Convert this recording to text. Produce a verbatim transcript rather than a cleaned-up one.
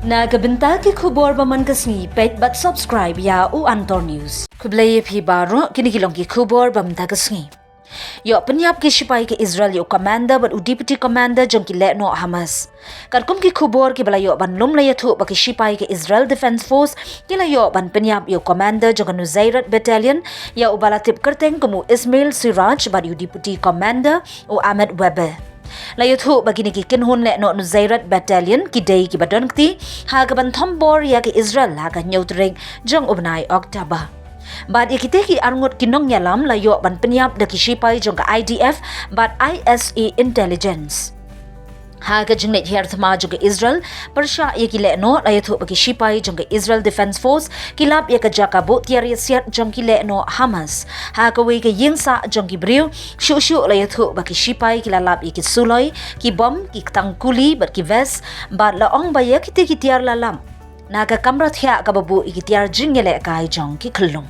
Na ka bynta ki khubor ba man ka sngi, peit bad subscribe ïa u Antor News. Khublei ïa phi baroh, kine ki long ki khubor ba mynta ka sngi. Ïoh pynïap ki shipai ka Israel ïa u commander bad u deputy commander jong ki lehnoh Hamas. Katkum ki khubor kiba la ïoh ban lum, la ïathuh ba ki shipai ka Israel Defense Force ki la ïoh ban pynïap ïa u commander jong ka Nusayrat Battalion, ïa uba la tip kyrteng kum u Ismail Siraj, bad ïa u deputy commander, u Ahmed Weber. La ïathuh ba kine ki kynhun lehnoh Nusayrat Battalion ki dei kiba don kti ha ka ban thombor ïa ka Israel ha ka hynñiew tarik jong u bnai October. Bad ïa kita ki arngut ki nongïalam la ïoh ban pynïap da ki shipai jong ka I D F bad I S A intelligence. Ha ka jingleit hiar thma jong ka Israel pyrshah ïa ki lehnoh, la ïathuh ba ki shipai jong ka Israel Defense Force ki lap ïa ka jaka buh tiar ïasiat jong ki lehnoh Hamas ha kawei ka ïing sah jong ki briew. Shuh shuh la ïathuh ba ki shipai ki la lap ïa ki suloi, ki bom, ki ktang kuli bad ki vest, bad la ong ba ïa kita ki tiar la lap na ka kamra thiah kaba buh ïa ki tiar jingïalehkai jong ki khyllung.